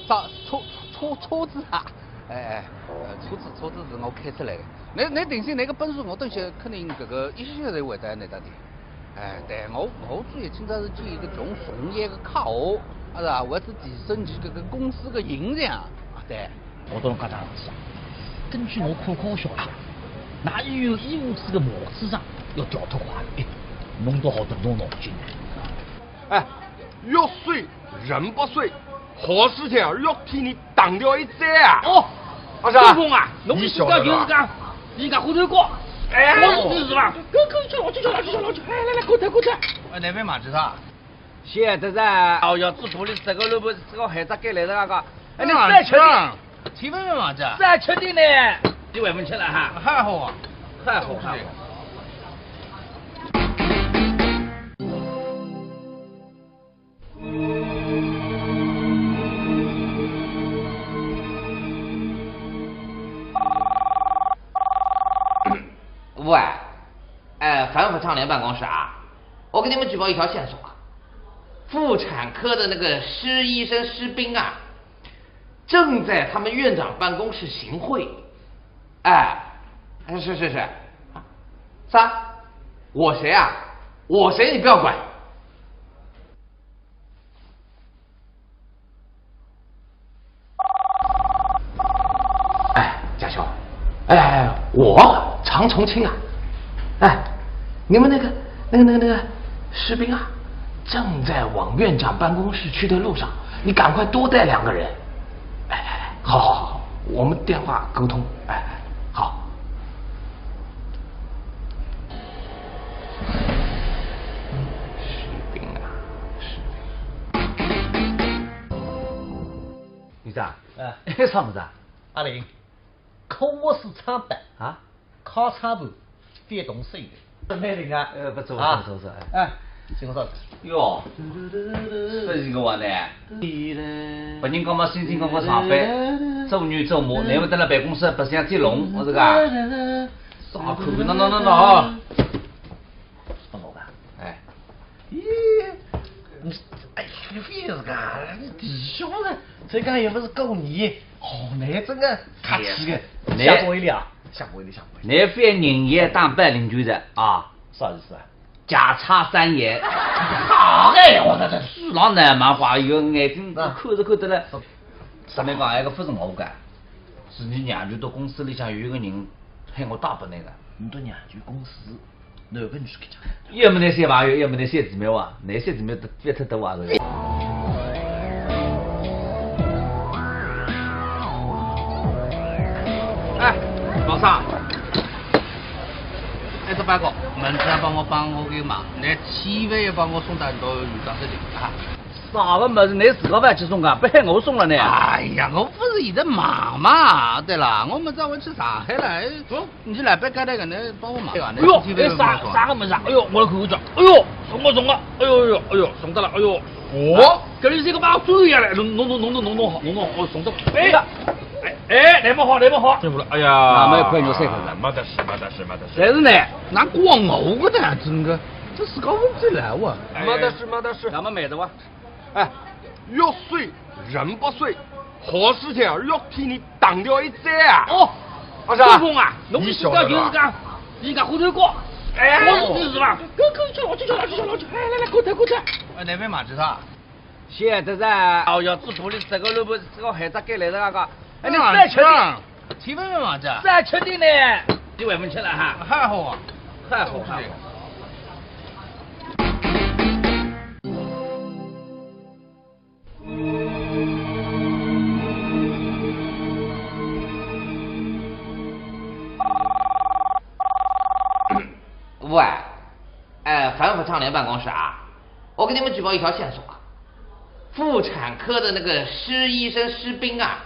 啥车车车子啊？哎哎，呃，车子车子是我开出来的。侬侬定心，侬个奔驰我等歇肯定搿个一歇歇就会得拿到的。哎，对，我我主要今朝是见一个穷穷一个客户，啊是吧？为是提升伊搿个公司个形象啊，对。我懂侬讲啥意思啊？根据我可可晓得，㑚医院医务处个马处长要调脱快，哎，弄到好多弄弄进来。哎， 药水人不睡，好事情啊，要替你挡掉一灾啊！哦，阿是啊？东风啊，侬是讲就是讲，人家后头讲，哎，我是就是吧？快快去，我去去，我去去，我去，哎，来来，快点快点。哎，那边嘛，知道？晓得噻。哦哟，这玻璃这个萝卜，这个还在给来的那个，哎，你再吃点，千万别忘记。再吃点呢，你还没吃了哈？还好啊，还好还好。喂，哎，反腐倡廉办公室啊，我给你们举报一条线索啊，妇产科的那个施医生施斌啊，正在他们院长办公室行贿。哎，是是是，啥？我谁啊？我谁你不要管。 哎，家兄，哎，我常重庆啊，哎，你们那个那个那个那个士兵啊，正在往院长办公室去的路上，你赶快多带两个人。哎，好好好，我们电话沟通。哎，好。士兵啊，士兵。 院长，哎，啥物事啊？阿林，科沃斯厂办啊，烤肠盘翻动手的。蛮灵啊。呃，不错不错不错，哎。哎，请我坐。哟，这是个话呢。别人讲嘛，心情讲讲上班，做牛做马，难不得辣办公室白相接龙，我这个啊。啥看看，喏喏喏喏啊。是我的。哎。 咦，你，哎，你别是个，你弟兄了，这个也不是过年，哦，那这个客气的，那下不为了，下不为了，下不为了。那番人也当白领军的啊，啥意思啊？价差三元。哎，我这这书浪难嘛，话有眼睛看着看着了。上面讲，哎，个不是我干，是你娘舅到公司里向有一个人喊我带拨你的。你到娘舅公司？ 要么那些朋友，要么那些姊妹啊，那些姊妹都别太多啊，这个。哎，老三，哎，这八哥，明朝帮我帮我个忙，你千万要帮我送到你到院长这里啊。啥个么事？你自个勿去送啊？不喊我送了呢？哎呀，我不是现在忙嘛。对了，我明朝我去上海了，哎，走。 你去来，别干那个，那帮我忙。哎呦，哎，啥啥个么事啊？哎呦，我来看看叫。哎呦，送啊送啊，哎呦哎呦哎呦，送到了，哎呦。哦，搿里是一个把我追下来，弄弄弄弄弄弄弄好，弄弄好，哦，送到了。哎，哎哎，来么好，来么好。辛苦了，哎呀，那么快牛赛口了。没得事，没得事，没得事。谁是呢？难怪我个呢，真个，这是搞不起来哇。没得事，没得事。那么没得哇。 哎，药水人不水，好事情要替你挡掉一灾啊！哦，阿是啊？东风啊，侬是讲就是讲，人家后头讲，哎，我是就是吧？快快去，我去去，我去去，我去，哎，来来，快点快点。哎，那边嘛，知道？晓得噻。哦哟，这玻璃这个萝卜，这个还在给来的那个，哎，你再吃点。 千万别忘记。再吃点呢，你还没吃了哈？还好啊，还好还好。喂，哎，反腐倡廉办公室啊，我给你们举报一条线索啊，妇产科的那个施医生施斌啊，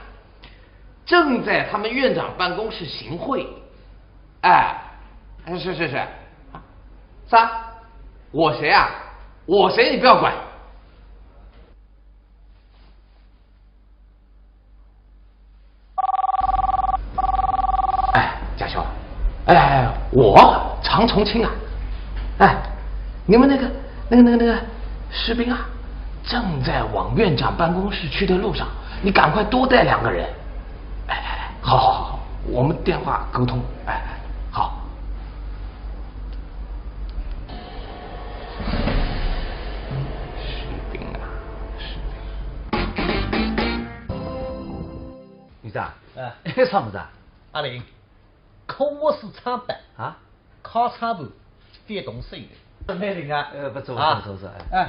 正在他们院长办公室行贿。哎，哎，是是是，啥？我谁啊？我谁？你不要管。哎，家兄，哎，我常重庆啊，哎，你们那个那个那个那个士兵啊，正在往院长办公室去的路上，你赶快多带两个人。 哎，来来，好好好好，我们电话沟通。哎，哎，好。士兵啊，士兵。院长，哎，啥物事啊？阿林，科沃斯厂办啊，烤肠盘翻动手的。蛮灵啊。呃，不错不错不错，哎。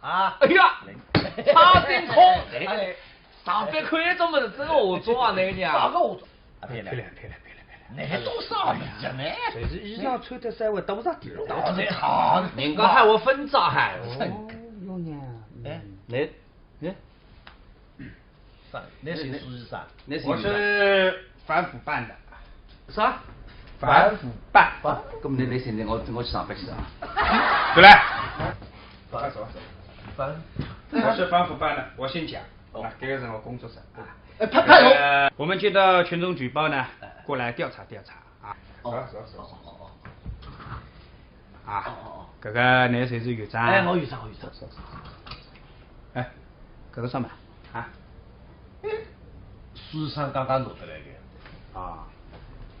啊，哎呀，差点空，哎，上班看一种物事，真个化妆啊，那个娘。啥个化妆？啊，漂亮，漂亮，漂亮，漂亮。那个多少物事呢？就是衣裳穿得稍微多着点。当然好。人家还会分着还。哦，有呢。哎，那，那，啥？那谁是啥？那谁是啥？我是反腐办的。啥？反腐办。搿么那那现在我我去上班去啊。对了。反什么？反。我是反腐办的，我姓蒋。啊，这个人我工作上。哎，拍拍手。呃，我们接到群众举报呢，过来调查调查啊。哦，是啊，是啊，是啊。哦，哦，哦。啊，哦，哦，哦。搿个侬就是院长啊？哎，我院长，我院长。是，是，是。哎，搿个啥嘛？啊？书生刚刚弄得来的。啊，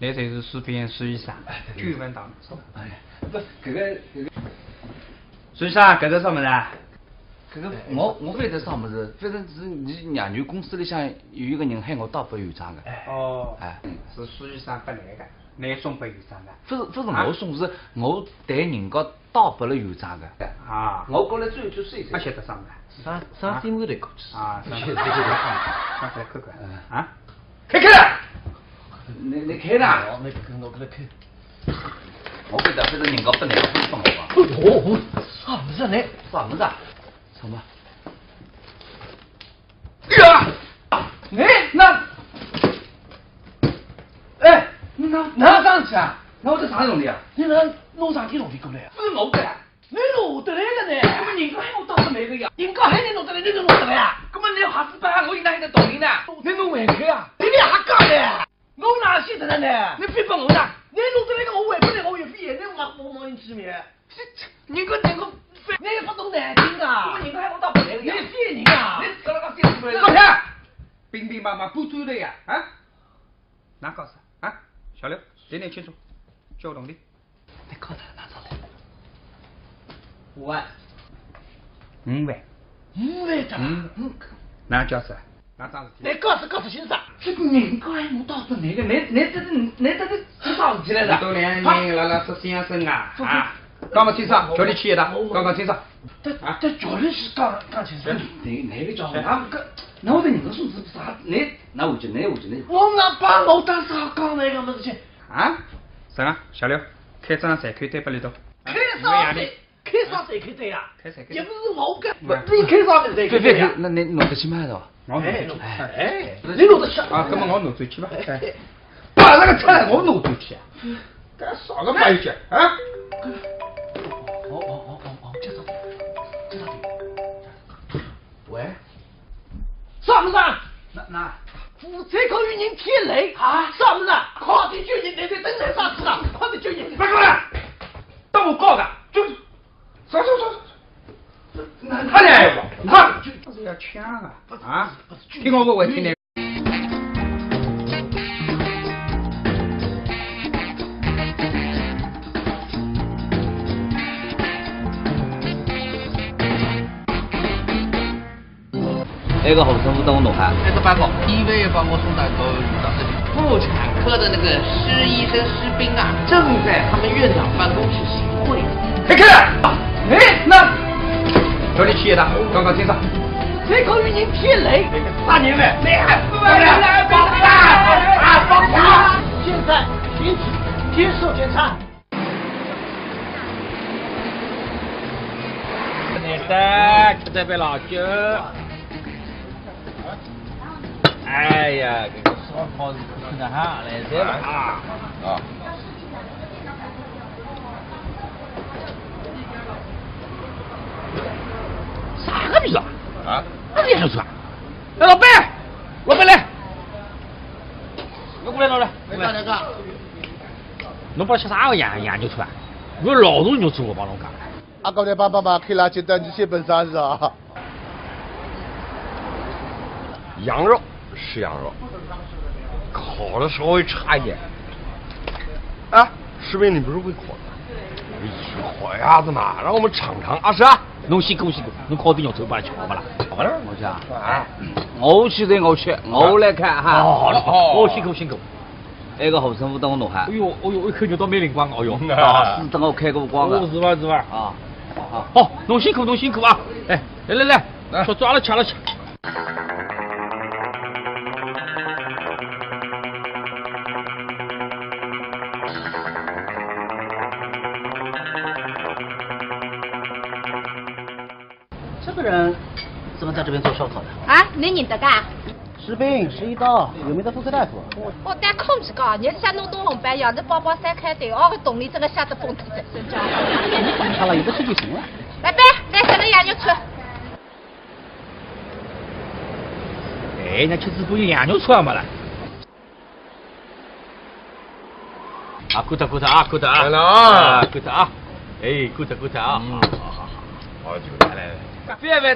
侬就是书评书医生，哎，对，对，对。久闻大名。哎，不，搿个，搿个。书医生，搿个啥物事啊？搿个，哎，我，我勿晓得啥物事，反正是伲娘舅公司里向有一个人喊我带拨院长个。哎。哦，哎。是书医生拨侬个，侬送拨院长个。勿是，勿是我送，啊？是我带人家带拨了院长个。啊。我过来转一转，转一转。勿晓得啥物事。啥，啥新闻来过去？啊，啥新闻？上来看看。嗯。啊？开开了！侬，侬开啦？哦，侬搿个，侬搿个开。我勿晓得，反正人家拨侬个，勿是送我个。哦，啥物事呢？啥物事啊？什么？ 哎呀！哎，那，哎，那，那上去啊？那我这啥用的呀？你那弄啥地弄的过来啊？不是我的啊。你弄得来的呢？那么人家喊我到这来的呀。人家喊你弄得来，你就弄得来啊？那么你还是把我应该的道理呢？你弄回去啊？你还讲的？我哪晓得呢？你别帮我呢？你弄得来的，我也不能，我也不演，你我我我你吃面。 人家人家，你也不懂南京啊？人家还不到不来的呀。你骗人啊？你搞了个骗子。放开！乒乒乓乓不追的呀，啊？哪搞事啊？小刘，点点清楚，交动的。你搞的哪上来？五万。五万。五万的。嗯。嗯。哪叫啥？ 哪桩事体？侬告诉告诉先生，这个人家还没到这来个，侬侬这是侬这是出啥事体来了？侬两个人拉拉说相声啊，啊，讲讲清爽，叫侬去一趟，讲讲清爽。这这叫侬是讲讲清爽。哪哪个叫啊？搿那我的人家说是啥？侬那我就那我就那。我那把我当啥讲那个么事情？啊？啥啊？小刘，开张才开对不里头？开啥开？ 开啥才开对呀？开啥开？也不是我干，不，你开啥才开对呀？那你弄得去卖的吧？哎，哎，你弄得去啊？啊，那么我弄出去吧。哎，把那个菜我弄出去啊？干啥个白去啊？哦哦哦哦哦，这倒对，这倒对。喂，啥么子啊？那那，负责考有人天雷啊？啥么子啊？快点救人，人在等待啥子啊？快点救人！别过来！ 当我告的，就是，走走走走走，那他来吧，他就是要抢啊啊！听我娓娓听听。埃个护身符等我弄好。埃个报告，医院也帮我送到搿个妇产科的那个施医生施斌啊，正在他们院长办公室行贿。开开！哎，那，叫侬去一趟，讲讲清爽。这口语音天雷，啥人嘞？没，不来，不来，不来，啊，不来！现在停止监视检查。来，吃这杯老酒。哎呀，这个烧烤是吃的哈，来这了啊。啊。啥个逼啊？啊？哪里能出啊？哎，老板，老板来，侬过来，侬来，侬来。侬帮吃啥个羊羊肉串啊？我老大肉串，我帮侬讲。 阿哥，侬帮帮忙，开垃圾袋，你写本啥字啊？羊肉是羊肉，烤的稍微差一点。啊，士兵，你不是会烤的？哎，烤鸭子嘛，让我们尝尝啊，是啊。侬辛苦辛苦，侬烤点肉串，帮吃好不啦？好了，我讲，哎，我去的我去，我来看哈。哦，好了，哦，辛苦辛苦。 埃个护身符等我弄好。哎哟，哎哟，一口肉倒蛮灵光，哎哟。啊，是等我开过光的。哦，是吧，是吧？啊，好，好，侬辛苦，侬辛苦啊！哎，来来来，来，吃，抓了吃了吃。这个人怎么在这边做烧烤的？啊，侬认得噶？士兵，十一刀，有名的妇科大夫。我带空子讲，日日弄东弄白，要是包包三开头，哦，个洞里这个吓得蹦得真真叫。看了有的吃就行了。来呗，来，什么羊肉串？哎，那吃直播有羊肉串没了？ 啊，过脱过脱啊，过脱啊。来了啊。啊，过脱啊。哎，过脱过脱啊。嗯。好好好好，好酒，来来来。干杯，干杯。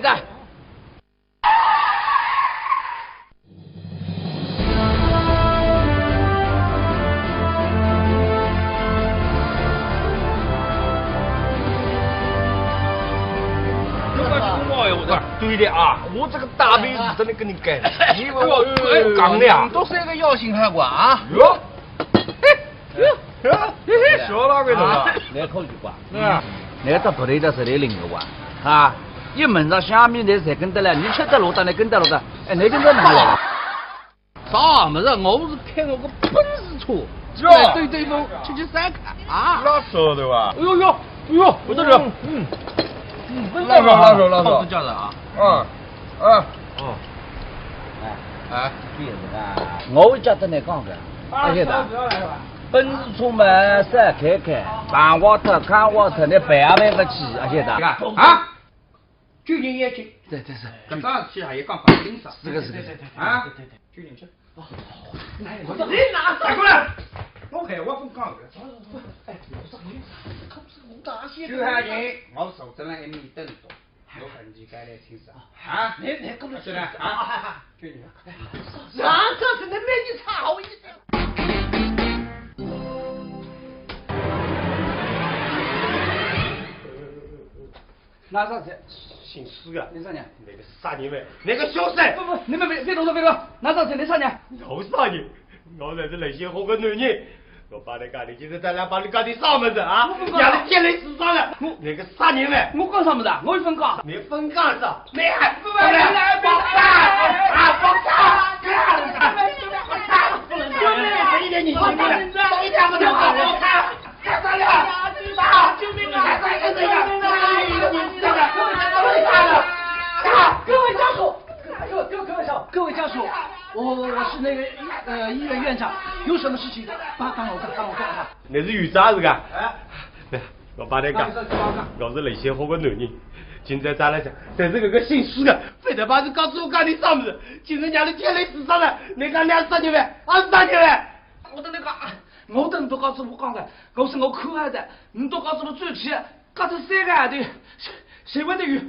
侬讲句公道闲话，对的啊，我这个大杯子真的跟你干，因为我哎讲的呀。侬是一个要性太广啊。哟。 哟，哟，嘿嘿，小老鬼头啊。来考一卦，是吧？来到头里的是来领个卦，啊，一门上下面的侪跟得来，你吃得落的，你跟得落的，哎，你跟得哪来？啥么子？我是开了个奔驰车，哟，来兜兜风，吃吃烧烤啊。那晓得吧？哎呦呦，哎呦，不得了。嗯，嗯，不得了啊，那手，那手，那手。好，是这样的啊。嗯，嗯。哦。哎，哎，这样子啊，我会觉得你讲的。 阿晓得，奔驰车嘛，少开开，碰坏脱、掼坏脱，你赔也赔勿起，阿晓得。啊？救人要紧。对对对。搿桩事体啊，也讲讲清爽。是个是个是个。啊？救人去。哦，来，我说，你拿啥过来？我害我跟讲个。哎，我说，你看是我大姐。救啥人？我手上来一米等多。 我很理解的，先生。啊，你，你跟我说的啊，哈哈，就你。让这是能没你差好意思。拿上去。姓施个。你上去。那个杀人犯，那个凶手。不不，你们别别动手，别动手，拿上去，你上去。我杀人？我才是冷血好个男人。 我帮你讲，你今朝再来帮你讲点啥么子啊？我不讲。让你天雷死伤了，那个杀人犯。我讲啥么子啊？我有分讲。你分讲啥？你还不来？放开！啊，放开！放开！放开！一点你听不了，一点不听话，放开！放开！啊！救命啊！救命啊！救命啊！救命啊！救命啊！各位家属，各各各位家属，各位家属，我我是那个呃医院院长，有什么事情帮帮我干，帮我干啊。 你是有啥事个？哎，我帮你讲，我是冷血好个男人，今朝再来讲，但是搿个姓施个，非得把是告诉我讲点啥么子，今朝让你天雷死伤了，你讲你是啥人犯？啊，是啥人犯？我跟你讲，我等都告诉我讲的，我是我看好的，你都告诉我最起，搞这三个号头，谁谁会得有？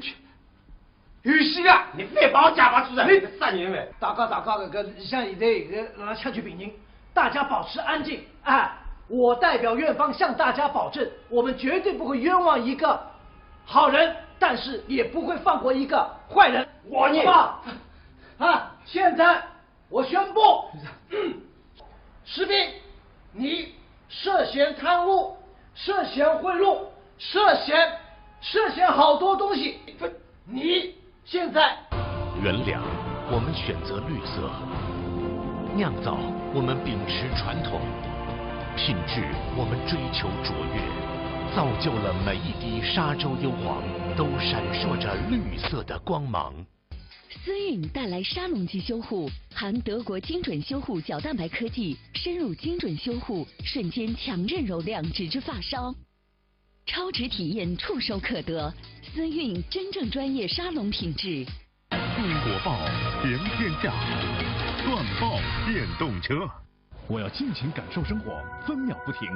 有戏啊！你别帮我讲吧，主任，你个杀人犯！大家大家个搿里向现在一个辣辣抢救病人，大家保持安静啊！我代表院方向大家保证，我们绝对不会冤枉一个好人，但是也不会放过一个坏人，好不好？啊！现在 我宣布，施斌，你涉嫌贪污，涉嫌贿赂，涉嫌，涉嫌好多东西。你现在原谅，我们选择绿色；酿造，我们秉持传统；品质，我们追求卓越。造就了每一滴沙洲优黄都闪烁着绿色的光芒。思域带来砂隆级修护，含德国精准修护角蛋白科技，深入精准修护，瞬间强韧柔亮，直至发梢。超值体验触手可得，思域真正专业砂隆品质。苹果报，行天下，赚爆电动车。我要尽情感受生活，分秒不停。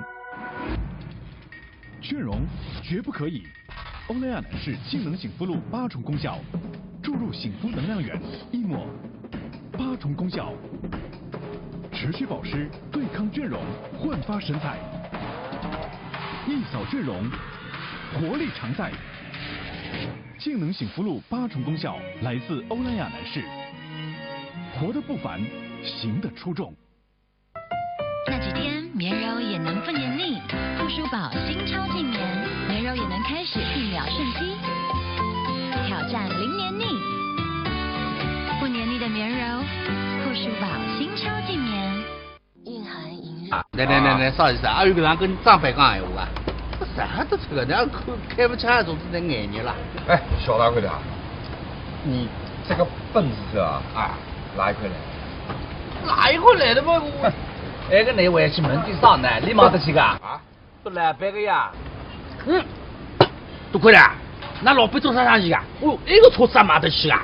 倦容绝不可以。欧莱雅男士性能醒肤露八重功效，注入醒肤能量源，一抹八重功效，持续保湿，对抗倦容，焕发神采，一扫倦容，活力常在。性能醒肤露八重功效来自欧莱雅男士，活得不凡，行得出众。那几天，棉柔也能不黏腻。护舒宝新超净棉，棉柔也能开始一秒瞬吸，挑战零黏腻。不黏腻的棉柔，护舒宝新超净棉。啊，来来来来，啥意思啊？阿有搿样跟长辈讲闲话啊？啥都这个，人家开开不起来，总是在眼热了。哎，小大块的啊，你这个本事啊，啊，哪一块来？哪一块来的嘛？我，哎，个你回去问点啥呢？你买得起个？啊，做老板个呀。嗯，多亏了，那老板做啥生意啊？哦，一个车子也买得起啊？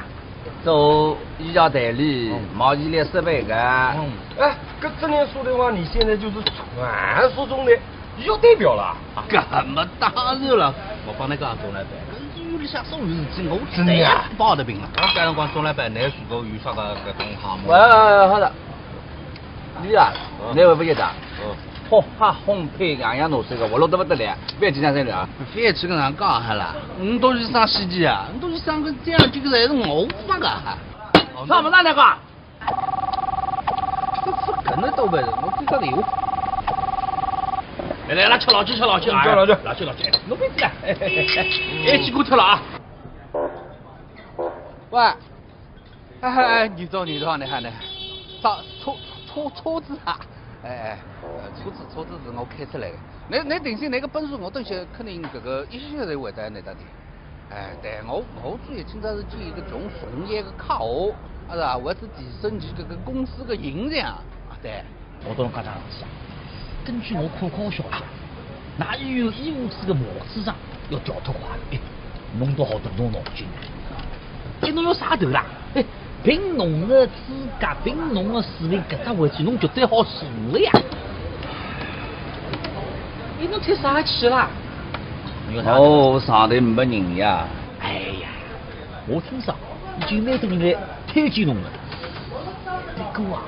做医药代理，毛一来十万个。哎，搿这样说的话，你现在就是传说中的医药代表了。搿么当然了，我帮你讲，钟老板，搿是屋里向所有事体，我真的啊，包得平了。搿辰光钟老板，侬如果有啥个搿种项目，喂，好的，你啊，侬会勿晓得？嗯，好哈，烘焙样样弄出个，我弄得不得了，别紧张，再聊啊。别去跟人讲哈啦，你都是上世纪啊，你都是上个这样，这个人我发个哈。上么那那个？ 搿能倒霉，我最早的有。来来来，吃老酒，吃老酒，吃老酒，老酒老酒，侬别急啊，哎，哎，哎，哎，去给我吃了啊。喂，哎哎，你早你早，你好呢？啥车车车子啊？哎哎，呃，车子车子是我开出来的。那那定心那个本事，我等歇肯定搿个一歇歇就会得那搭的。 哎，对，我我主要今朝是见一个穷穷一个客户，啊是吧？为是提升伊搿个公司个形象，啊对。我跟侬讲桩事体啊，根据我看看消息啊，㑚医院医务处个毛处长要调脱快了，哎，弄到好头痛脑筋。哎，侬有啥头啦？哎，凭侬个资格，凭侬个水平，搿只位置侬绝对好坐了呀。哎，侬提啥气啦？ 哦，上头没人呀。哎呀，我听说已经蛮多人来推荐侬了。不过啊，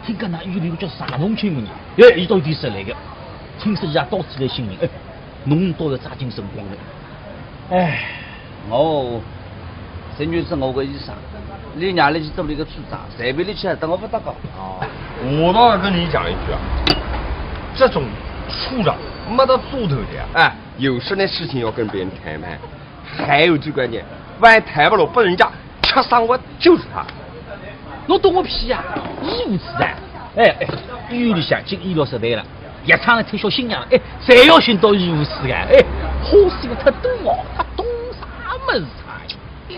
听讲㑚医院里有叫啥农村人，哎，伊到底是来个，听说伊也到此来寻人，哎，侬倒要抓紧辰光了。哎，哦，孙女是我个医生，你让伊去做了一个处长，随便伊去，等我不搭讲。哦，我倒要跟你讲一句啊，这种处长没得做头的啊。哎。 有事的事情要跟别人谈判，还有最关键，万一谈不拢，被人家吃生活就是他。侬懂个屁啊！医务处啊！哎哎，医院里向进医疗设备了，药厂退休新娘，哎，侪要寻到医务处啊！哎，花心太多哦，他懂啥么事啊？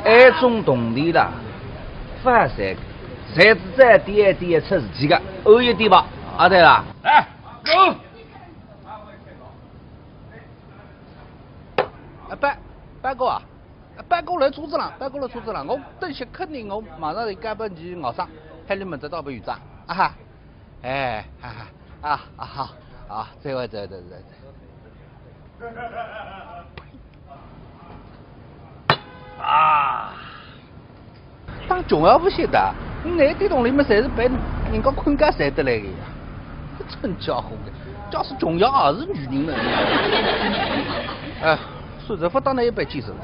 哎，总懂的啦，发财，侪是在点点出事体个，有一点吧，阿对啦。来，走。 哎，班班哥啊，班哥来车子了，班哥来车子了，我等歇肯定我马上就赶奔去外甥，喊伊问得到不有账，啊哈，哎，哈哈，啊啊好，啊，再会再会再会再会。啊。 当穷也勿晓得，㑚点东西么侪是被人家困觉赚得来个呀。真家伙个，假使穷也是女人了。哎，算了，勿当㑚一般见识了。